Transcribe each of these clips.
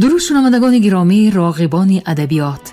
Дуруд шунавандагони гиромӣ, роғибони адабиёт.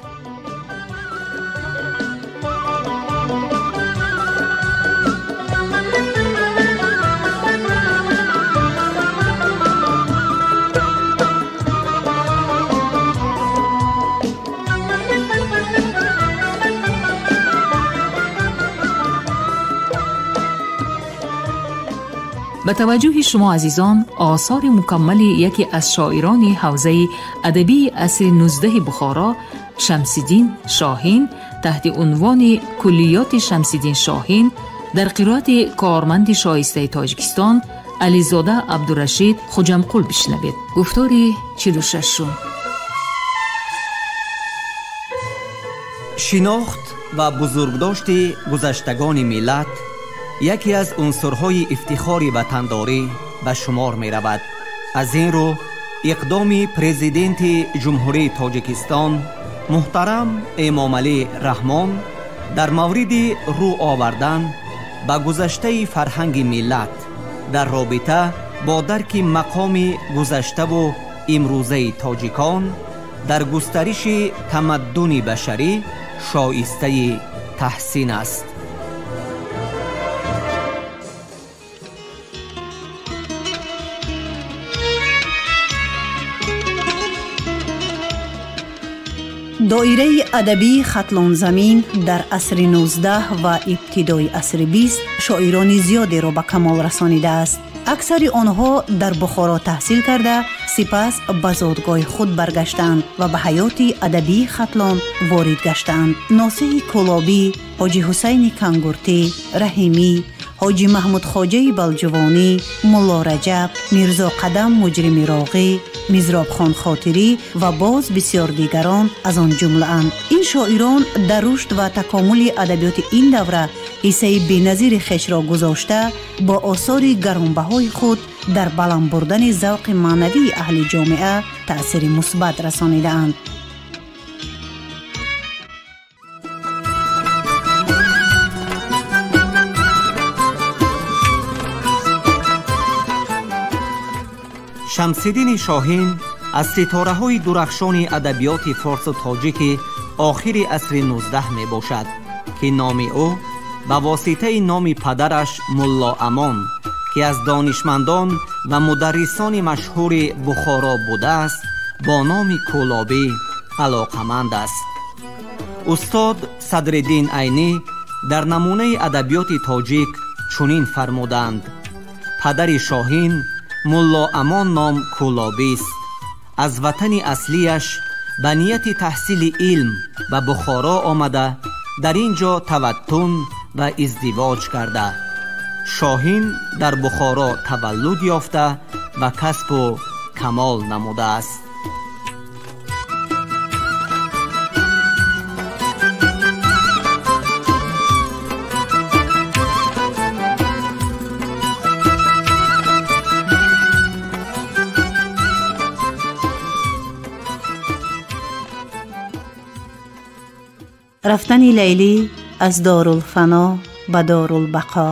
Ба таваҷҷӯҳи шумо азизон осори мукаммали яке аз шоирони ҳавзаи адабии асри 19 Бухоро Шамсиддин Шоҳин таҳти унвони Куллиёти Шамсиддин Шоҳин дар қироати корманди шоистаи Тоҷикистон Ализода Абдурашид Хуҷамқул бишнавед. Гуфтори 46-ум. Шинохт ва бузургдошти гузаштагони миллат яке аз унсурҳои ифтихори ватандорӣ ба шумор меравад. Аз ин рӯ иқдоми президенти Ҷумҳурии Тоҷикистон муҳтарам Эмомалӣ Раҳмон дар мавриди рӯ овардан ба гузаштаи фарҳанги миллат дар робита бо дарки мақоми гузаштаву имрӯзаи тоҷикон дар густариши тамаддуни башарӣ шоистаи таҳсин аст. Доираи адабии Хатлонзамин дар асри 19 ва ибтидои асри 20 шоирони зиёдеро ба камол расонидааст. Аксари онҳо дар Бухоро таҳсил карда, сипас ба зодгоҳи худ баргаштанд ва ба ҳаёти адабии Хатлон ворид гаштанд. Носиҳи Кӯлобӣ, Ҳоҷи Ҳусайни Кангуртӣ, Раҳимӣ, Ҳоҷи Маҳмудхоҷаи Балҷувонӣ, Мулло Раҷаб, Мирзо Қадам Муҷрими Роғӣ, Мизробхон Хотирӣ ва боз бисёр дигарон аз он ҷумлаанд. Ин шоирон дар рушд ва такомули адабиёти ин давра ҳиссаи беназири хешро гузошта, бо осори гаронбаҳои худ дар баланд бурдани завқи маънавии аҳли ҷомеа таъсири мусбат расонидаанд. Шамсиддини Шоҳин аз ситораҳои дурахшони адабиёти форсу тоҷики охири асри 19 мебошад, ки номи ӯ ба воситаи номи падараш Мулло Амон, ки аз донишмандон ва мударрисони машҳури Бухоро будааст, бо номи Кӯлобӣ алоқаманд аст. Устод Садриддин Айнӣ дар намунаи адабиёти тоҷик чунин фармуданд: падари Шоҳин Мулло Амон ном Кӯлобист. Аз ватани аслияш ба нияти таҳсили илм ба Бухоро омада, дар ин ҷо таваттун ва издивоҷ карда. Шоҳин дар Бухоро таваллуд ёфта ва касбу камол намудааст. Рафтани Лайлӣ аз Дорулфано ба Дорулбақо.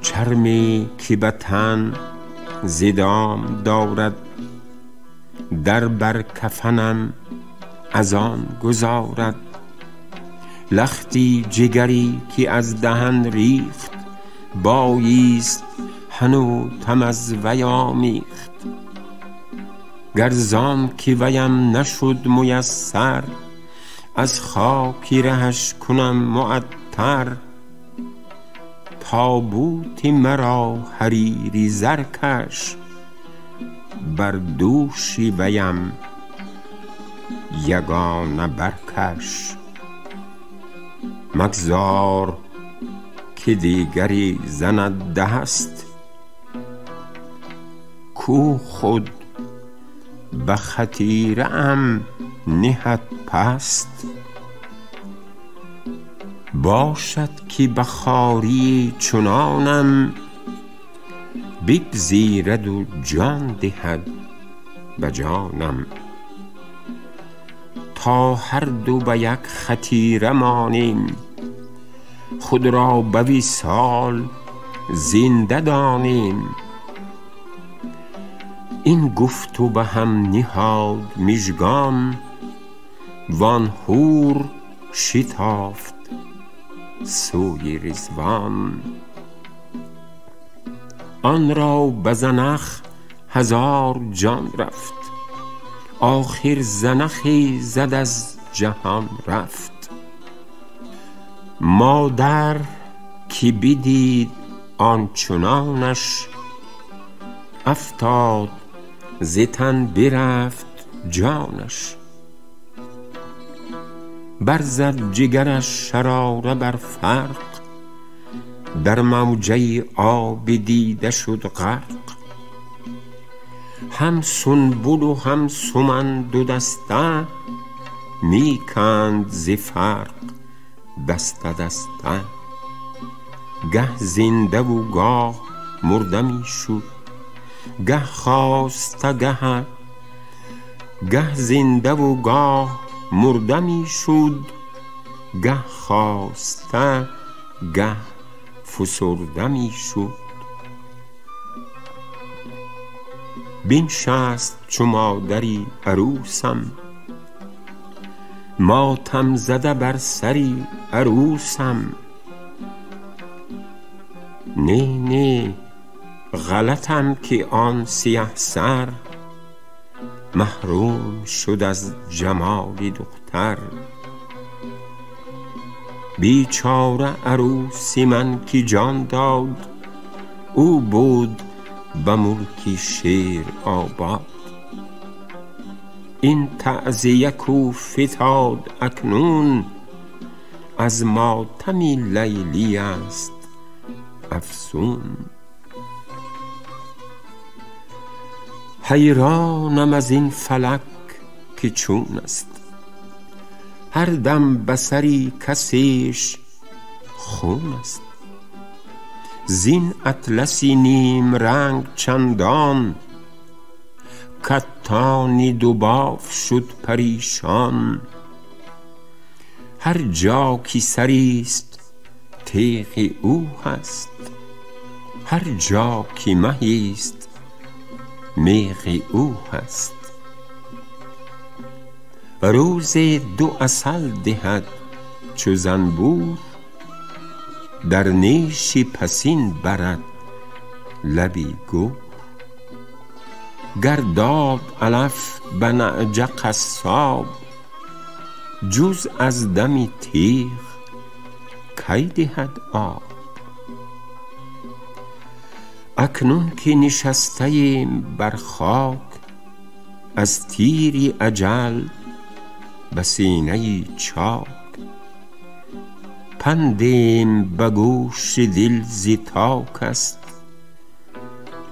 چرمی که به تن زدام دارد، در بر کفنم از آن گذارد. لختی جگری که از دهن ریخت، باییست هنوتم از وی آمیخت. گر زان که ویم نشد میسر، از خاکی رهش کنم معطر. تابوت مرا حریری زرکش، بر دوشی ویم یگانه برکش. مگذار که دیگری زند دست، کو خود به خطیره ام نهد پست. باشد که به خواری چنانم، بپذیرد و جان دهد به جانم. تا هر دو به یک خطیره مانیم، خود را به وصال زنده دانیم. این گفت و به هم نهاد مژگان، وان حور شتافت سوی رضوان. آن را به زنخ 1000 جان رفت، آخر زنخی زد از جهان رفت. مادر که بدید آنچنانش، افتاد ز تن برفت جانش. برزد جگرش شراره بر فرق، در موجه آب دیده شد غرق. هم سنبل و هم سمن دو دسته، می کند ز فرق دسته دسته. گه زنده و گاه مرده می شد، گه خاسته گه، گه زنده و گاه مرده می شد، گه خاسته گه فسرده می شد. بنشست چو مادری عروسم، ماتم زده بر سری عروسم. نه نه غلطم که آن سیه سر، محروم شد از جمال دختر. بیچاره عروسی من که جان داد، او بود به ملک شیر آباد. این تعزیه کو فتاد اکنون، از ماتم لیلی است افسون. حیرانم از این فلک که چون است، هر دم بسری کسیش خون است. زین اطلسی نیم رنگ چندان، کتانی دو باف شد پریشان. هر جا که سریست تیغ او هست، هر جا که مهیست میغ او هست. روز دو عسل دهد چو زنبور، در نیش پسین برد لبی گور. گر داد علف به نعجه قصاب، جز از دم تیغ کی دهد آب. اکنون که نشسته ایم بر خاک، از تیر اجل به سینه چاک. پندیم به گوش دل ز تاک است،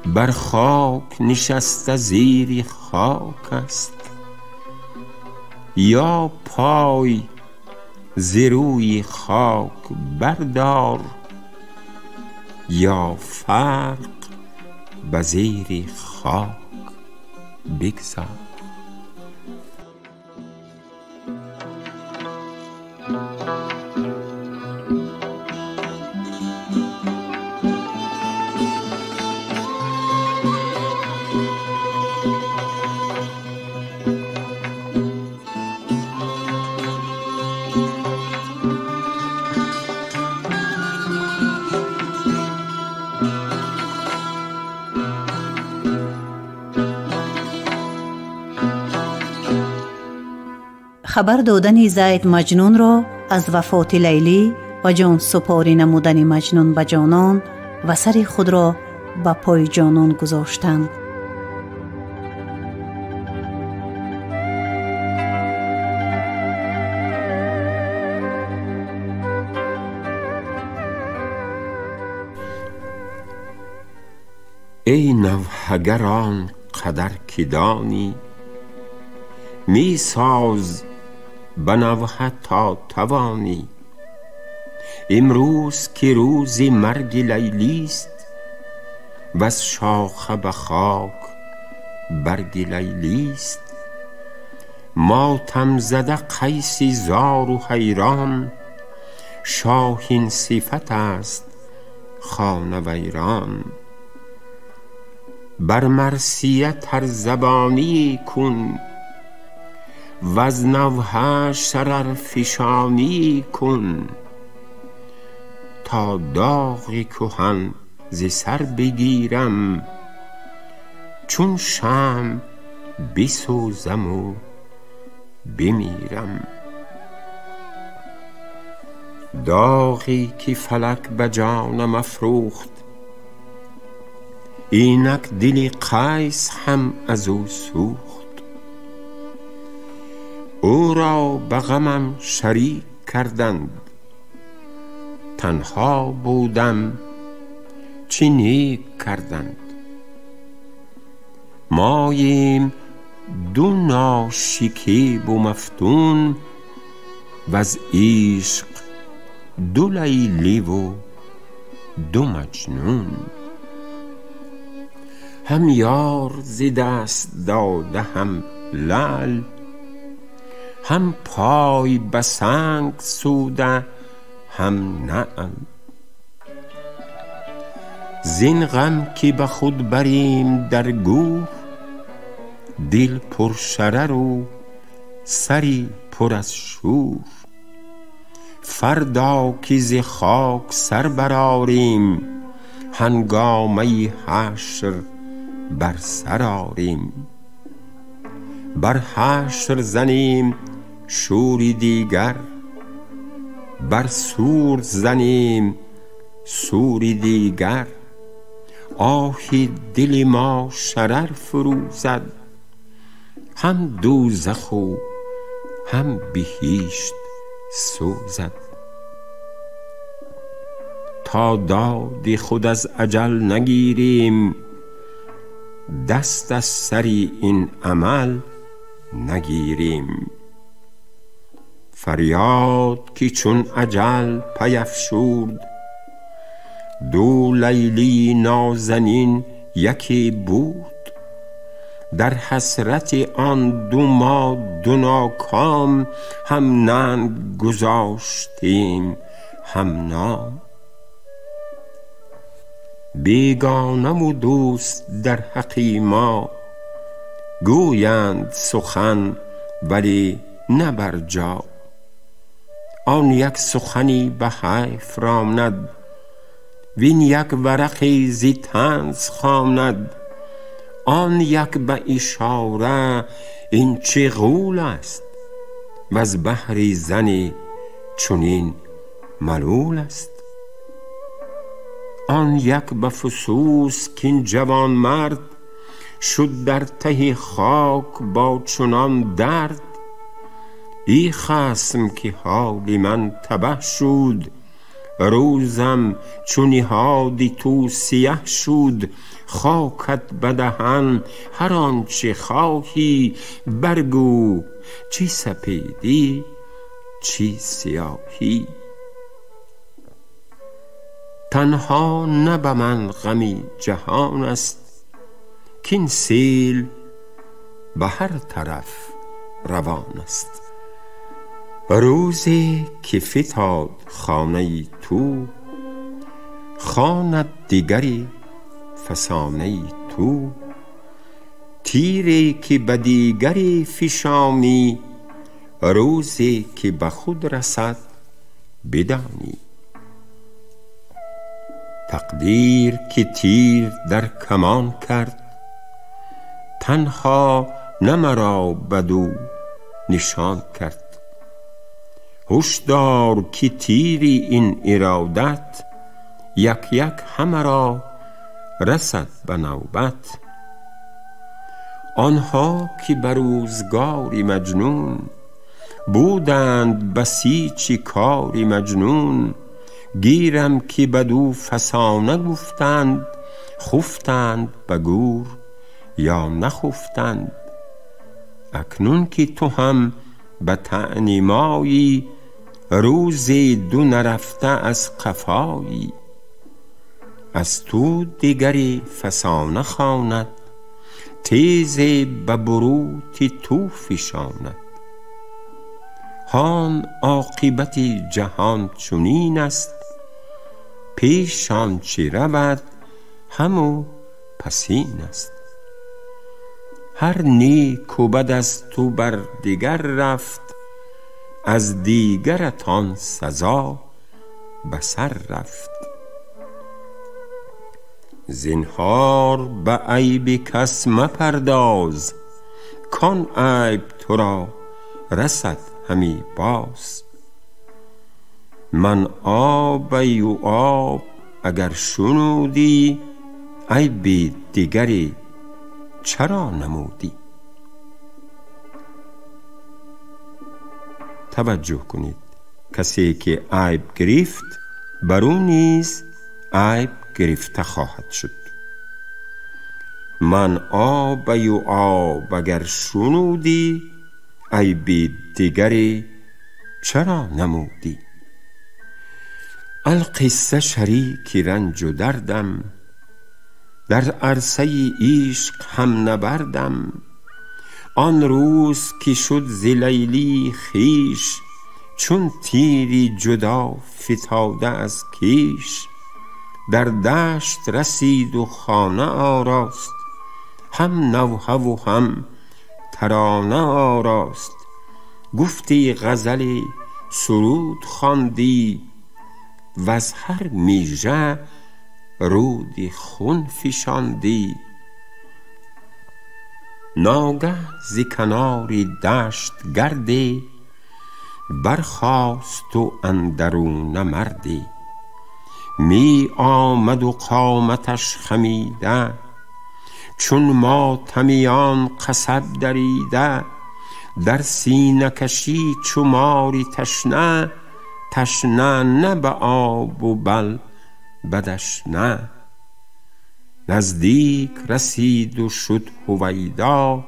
بر خاک نشسته زیر خاک است. یا پای ز روی خاک بردار، یا فرق به زیر خاک بگذار. Хабар додани Зайд Маҷнунро аз вафоти Лайлӣ ва ҷонсупорӣ намудани Маҷнун ба ҷонон ва сари худро ба пои ҷонон гузоштанд. Эй навҳагарон қадар ки донӣ, месоз ба навҳа то тавонӣ. Имрӯз ки рӯзи марги Лайлист, وز شاخه به خاک برگ لیلیست. ماتم زده قیسی زار و حیران، شاهین صفت است خانه ویران. بر مرثیه ترزبانی کن، وز نوحه شررفشانی کن. تا داغ کهن ز سر بگیرم، چون شمع بسوزم و بمیرم. داغی که فلک به جانم افروخت، اینک دل قیس هم از او سوخت. او را به غمم شریک کردند، تنها بودم چه نیک کردند. ماییم دو ناشکیب و مفتون، وز عشق دو لیلی و دو مجنون. هم یار ز دست داده هم لعل، هم پای به سنگ سوده هم نعل. زین غم که به خود بریم در گور، دل پر شرر و سری پر از شور. فردا که ز خاک سر برآریم، هنگامه حشر بر سر آریم. بر حشر زنیم شوری دیگر، بر سور زنیم سوری دیگر. آه دل ما شرر فروزد، هم دوزخ و هم بهشت سوزد. تا داد خود از اجل نگیریم، دست از سر این عمل نگیریم. فریاد که چون اجل پی افشرد، دو لیلی نازنین یکی بود. در حسرت آن دو ما دو ناکام، هم ننگ گذاشتیم هم نام. بیگانه و دوست در حق ما، گویند سخن ولی نه بر جا. آن یک سخنی به حیف راند، وین یک ورقی ز طنز خواند. آن یک به اشاره این چه غول است، وز بهر زنی چنین ملول است. آن یک به فسوس کاین جوان مرد، شد در ته خاک با چنان درد. ای خصم که حال من تبه شد، روزم چو نهاد تو سیه شد. خاکت به دهن هر آنچه خواهی، برگو چی سپیدی چی سیاهی. تنها نه به من غمی جهان است، کاین سیل به هر طرف روان است. روزی که فتاد خانه تو، خواند دیگری فسانه تو. تیری که به دیگری فشانی، روزی که به خود رسد بدانی. تقدیر که تیر در کمان کرد، تنها نه مرا بدو نشان کرد. هشدار که تیری این ارادت، یک یک همه را رسد به نوبت. آنها که به روزگاری مجنون، بودند بسیچ کاری مجنون. گیرم که بدو فسانه گفتند، خفتند به گور یا نخفتند. اکنون که تو هم به طعن مایی، روزی دو نرفته از قفایی. از تو دیگری فسانه خواند، تیز به بروت تو فشاند. هان عاقبت جهان چنین است، پیش آنچه رود همو پسین است. هر نیک و بد از تو بر دیگر رفت، از دیگرت آن سزا به سر رفت. زینهار به عیب کس مپرداز، کان عیب تو را رسد همی باز. من آب یعاب اگر شنودی، عیب دیگری چرا نمودی؟ توجه کنید، کسی که عیب گرفت بر او نیز عیب گرفته خواهد شد. من آب یعاب اگر شنودی، عیب دیگری چرا نمودی؟ القصه شریک رنج و دردم، در عرصه عشق هم نبردم. آن روز که شد ز لیلی خویش، چون تیری جدا فتاده از کیش. در دشت رسید و خانه آراست، هم نوحه و هم ترانه آراست. گفتی غزل سرود خواندی، وز هر میژه رودی خون فشاندی. ناگه ز کنار دشت گردی، برخاست و اندرونه مردی. می آمد و قامتش خمیده، چون ماتمیان قصب دریده. در سینه کشی چو ماری تشنه، تشنه نه به آب و بل بدش نه. نزدیک رسید و شد هویدا،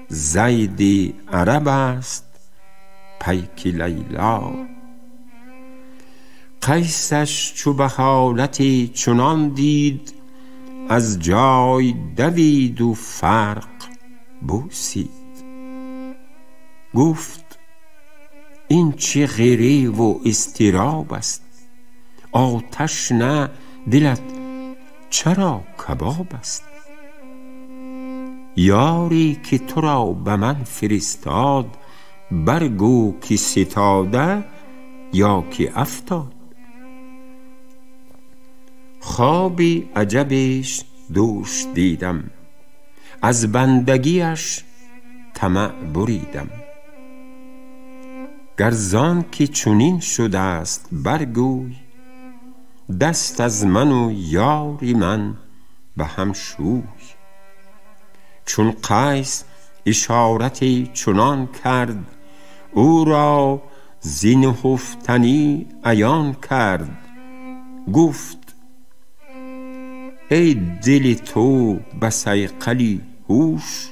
زید عرب است پیک لیلا. قیسش چو به حالتی چنان دید، از جای دوید و فرق بوسید. گفت این چه غیره و اضطراب است، آتش نه دلت چرا کباب است؟ یاری که تو را به من فرستاد، برگو که ستاده یا که افتاد. خواب عجبش دوش دیدم، از بندگیش طمع بریدم. گر زان که چنین شده است برگوی، دست از من و یاری من به هم شوی. چون قیس اشارتی چنان کرد، او را ز نهفتنی عیان کرد. گفت ای دل تو به صیقل هوش،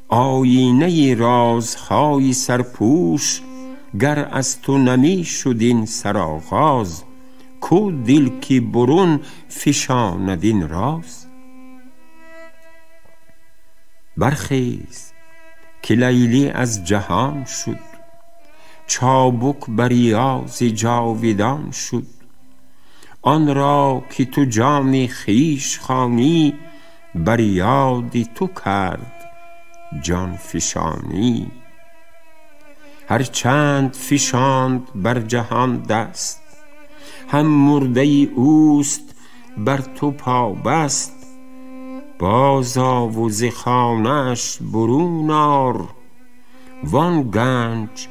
آیینه رازهای سرپوش. گر از تو نمی شد این سرآغاز، کو دل که برون فشاند این راز. برخیز که لیلی از جهان شد، چابک بر ریاض جاویدان شد. آن را که تو جان خویش خوانی، بر یاد تو کرد جان فشانی. هر چند فشاند بر جهان دست، هم مرده اوست بر تو پابست. باز آ و ز خانه اش برون آر، وان گنج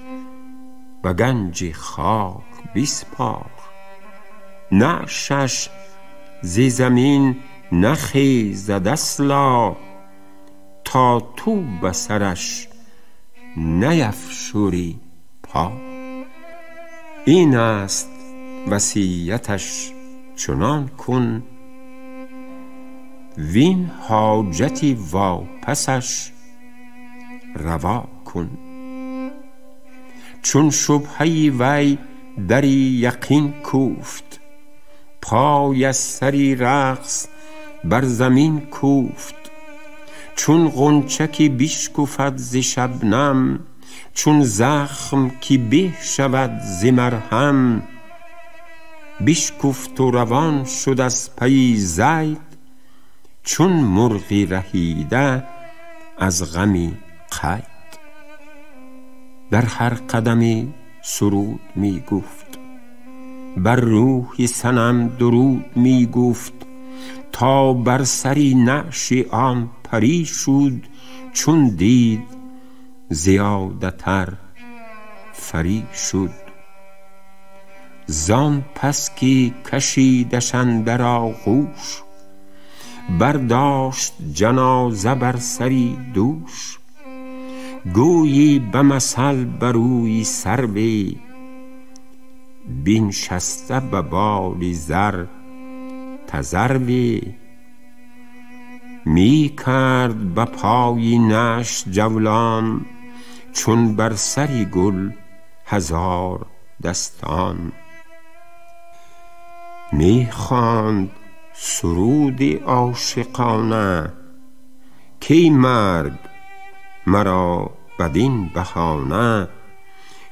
به گنج خاک بسپار. نعشش ز زمین نخیزد اصلا، تا تو به سرش نیفشوری پا. این است وصیتش چنان کن، وین حاجتی واپسش روا کن. چون شبهه وی در یقین کوفت، پای از سری رقص بر زمین کوفت. چون غنچه که بشکفد ز شبنم، چون زخم که به شود ز مرهم. بشکفت و روان شد از پی زید، چون مرغی رهیده از غم قید. در هر قدمی سرود می گفت، بر روح صنم درود می گفت. تا بر سری نعش آن پری شد، چون دید زیاده تر فری شد. زان پس که کشیدش اندر آغوش، برداشت جنازه بر سری دوش. گویی به مثل بر روی سروی، بنشسته به بال زر تذروی. می کرد به پای نعش جولان، چون بر سری گل هزار دستان. می خواند سرود عاشقانه، کی مرگ مرا بدین بهانه.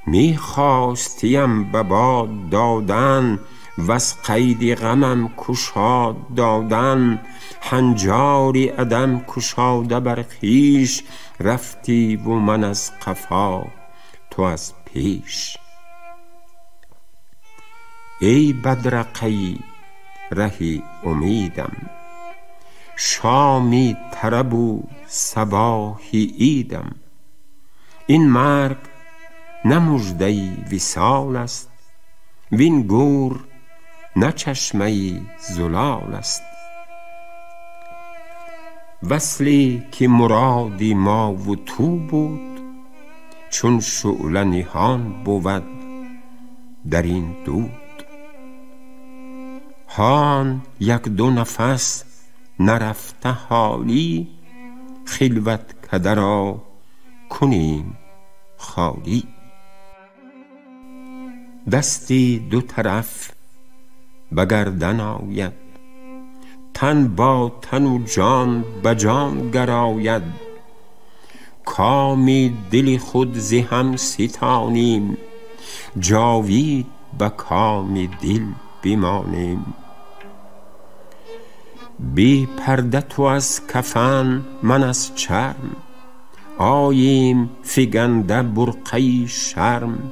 می خواستیم به باد دادن، وز قید غمم کشاد دادن. هنجار عدم کشاده بر خویش، رفتی و من از قفا تو از پیش. ای بدرقه ره امیدم، شامی طرب و صباحی عیدم. این مرگ نه مژده وصال است، وین گور نه چشمه زلال است. وصلی که مراد ما و تو بود، چون شعله نهان بود در این دود. هان یک دو نفس نرفته حالی، خلوت کده را کنیم خالی. دستی دو طرف به گردن آید، تن با تن و جان به جان گراید. کام دل خود ز هم ستانیم، جاوید به کام دل بمانیم. بی پرده تو از کفن من از چرم، آییم فگنده برقه شرم.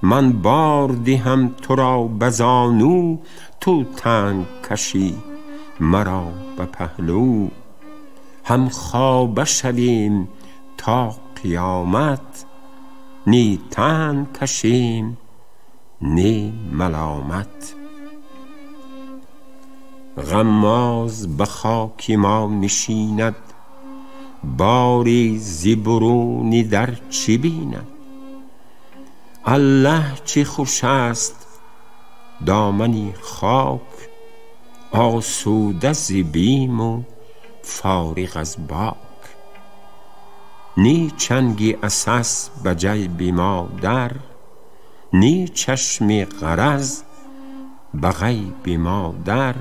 من بار دهم تو را به زانو، تو تنگ کشی مرا به پهلو. هم خوابه شویم تا قیامت، نی تن کشیم نی ملامت. غماز به خاک ما نشیند، باری ز برون در چه بیند. الله چه خوش است دامنی خاک، آسوده ز بیم و فارغ از باک. نی چنگی عسس به جیب ما در، نی چشم غرض به غیب ما در.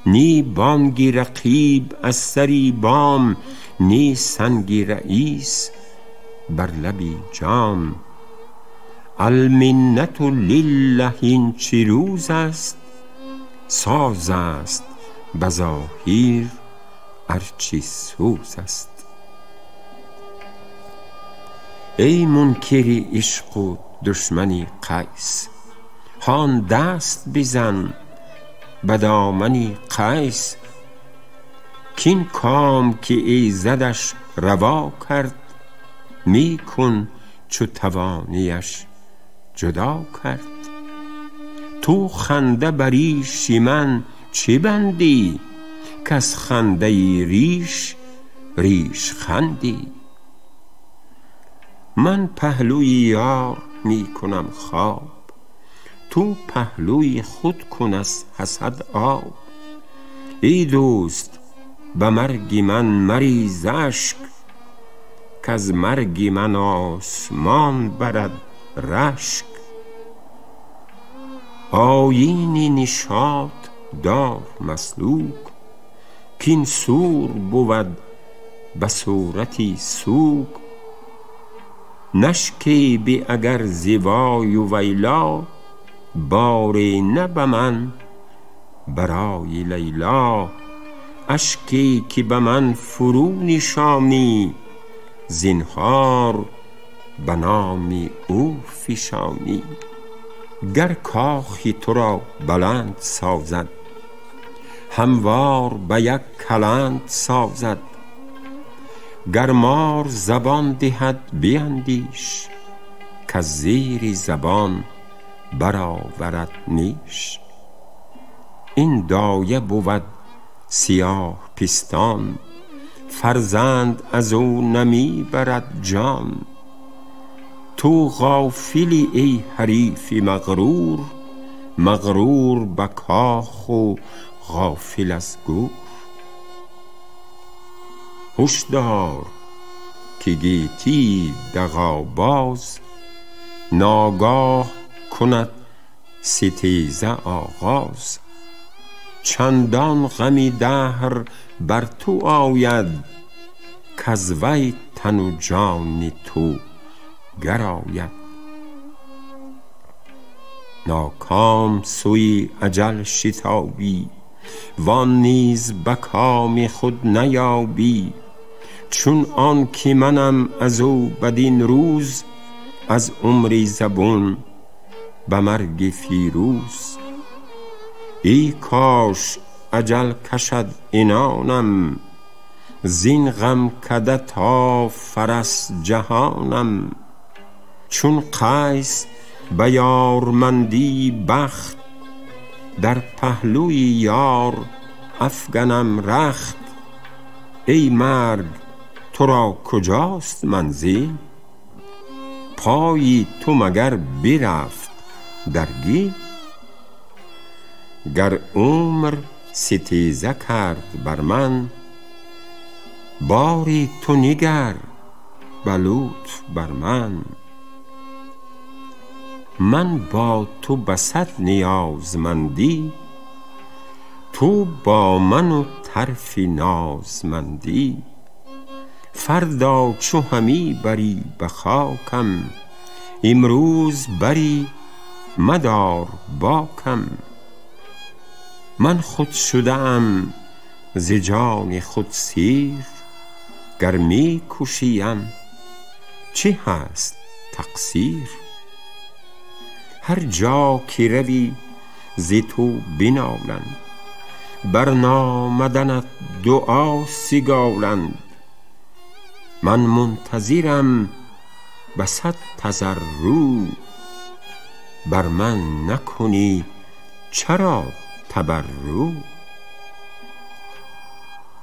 نی بانگ رقیب از سری بام، نی سنگ رئیس بر لب جام. المنة لله این چه روز است، ساز است بظاهر ارچه سوز است. ای منکر عشق و دشمن قیس، هان دست بزن به دامن قیس. کاین کام که ایزدش روا کرد، می کن چو توانیش جدا کرد. تو خنده بر ریش من چه بندی، کز خنده ریش ریش خندی. من پهلوی یار می کنم خواب، تو پهلوی خود کن از حسد آب. ای دوست به مرگ من مریز اشک، کز مرگ من آسمان برد رشک. آیین نشاط دار مسلوک، کاین سور بود به صورتی سوک. نشکیبی اگر ز وای و ویلا، باری نه به من برای لیلا. اشکی که به من فرو نشانی، زینهار به نام او فشانی. گر کاخی تو را بلند سازد، هموار به یک کلند سازد. گر مار زبان دهد بیندیش، کز زیر زبان برآورد نیش. این دایه بود سیاه پستان، فرزند از او نمی برد جان. تو غافلی ای حریف مغرور، مغرور به کاخ و غافل از گور. هش دار که گیتی دغاباز، ناگاه کند ستیزه آغاز. چندان غمی دهر بر تو آید، کز وی تن و جان تو گراید. ناکام سوی اجل شتابی، وان نیز به کام خود نیابی. چون آن که منم از او بدین روز، از عمری زبون به مرگ فیروز. ای کاش اجل کشد عنانم، زین غم کده تا فرس جهانم. چون قیس به یارمندی بخت، در پهلوی یار افگنم رخت. ای مرگ تو را کجاست منزل، پای تو مگر برفت در گل. گر عمر ستیزه کرد بر من، باری تو نگر به لطف بر من. من با تو به صد نیازمندی، تو با من و طرف نازمندی. فردا چو همی بری به خاکم، امروز بری مدار باکم. من خود شده ام ز جان خود سیر، گر می کشیم چه هست تقصیر. هر جا که روی ز تو بنالند، بر نامدنت دعا سگالند. من منتظرم به صد تضرع، بر من نکنی چرا تبرع.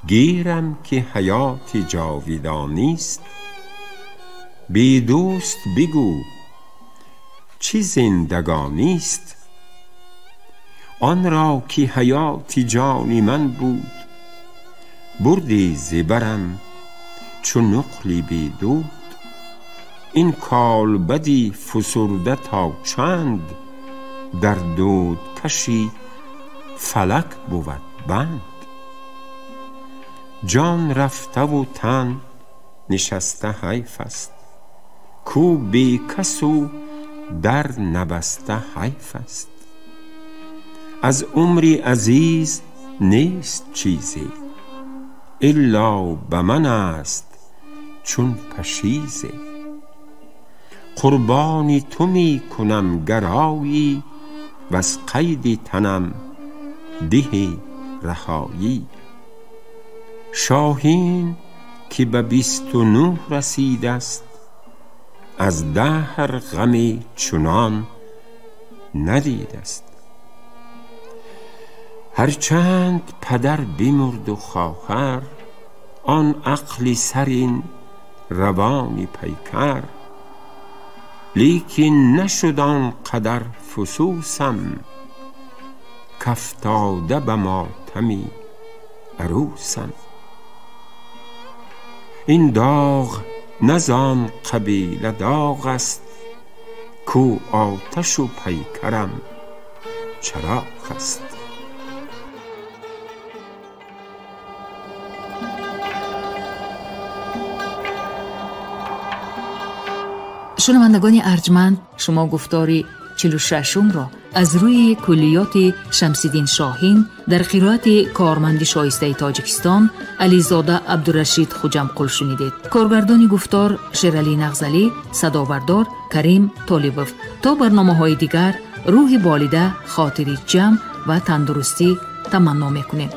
گیرم که حیات جاویدانیست، بی دوست بگو چه زندگانیست. آن را که حیات جان من بود، بردی ز برم چو نقلی بی دود. این کالبدی فسرده تا چند، در دود کشی فلک بود بند. جان رفته و تن نشسته حیف است، کو بی کس و در نبسته حیف است. از عمری عزیز نیست چیزی، الا به من است چون پشیزی. قربانی تو می کنم گرایی، وز قید تنم دهی رهایی. شاهین که به 29 رسید است، از دهر غمی چنان ندید است. هرچند پدر بمرد و خواهر، آن عقل سرین روانی پیکر. لیکن نشد آن قدر فسوسم، کافتاده به ماتم عروسم. این داغ نه زان قبیله داغ است، کو آتش و پیکرم چراغ است. شنوندگان ارجمند، شما گفتار 46 را از روی کلیات شمس‌الدین شاهین در قرائت کارمند شایسته تاجیکستان علیزاده عبدالرشید خوجامقل شنیدید. کارگردان گفتار شیرعلی نغزلی، صدابردار کریم طالبов. تا برنامه‌های دیگر روح بالیده، خاطری جمع و تندرستی تمنا میکنیم.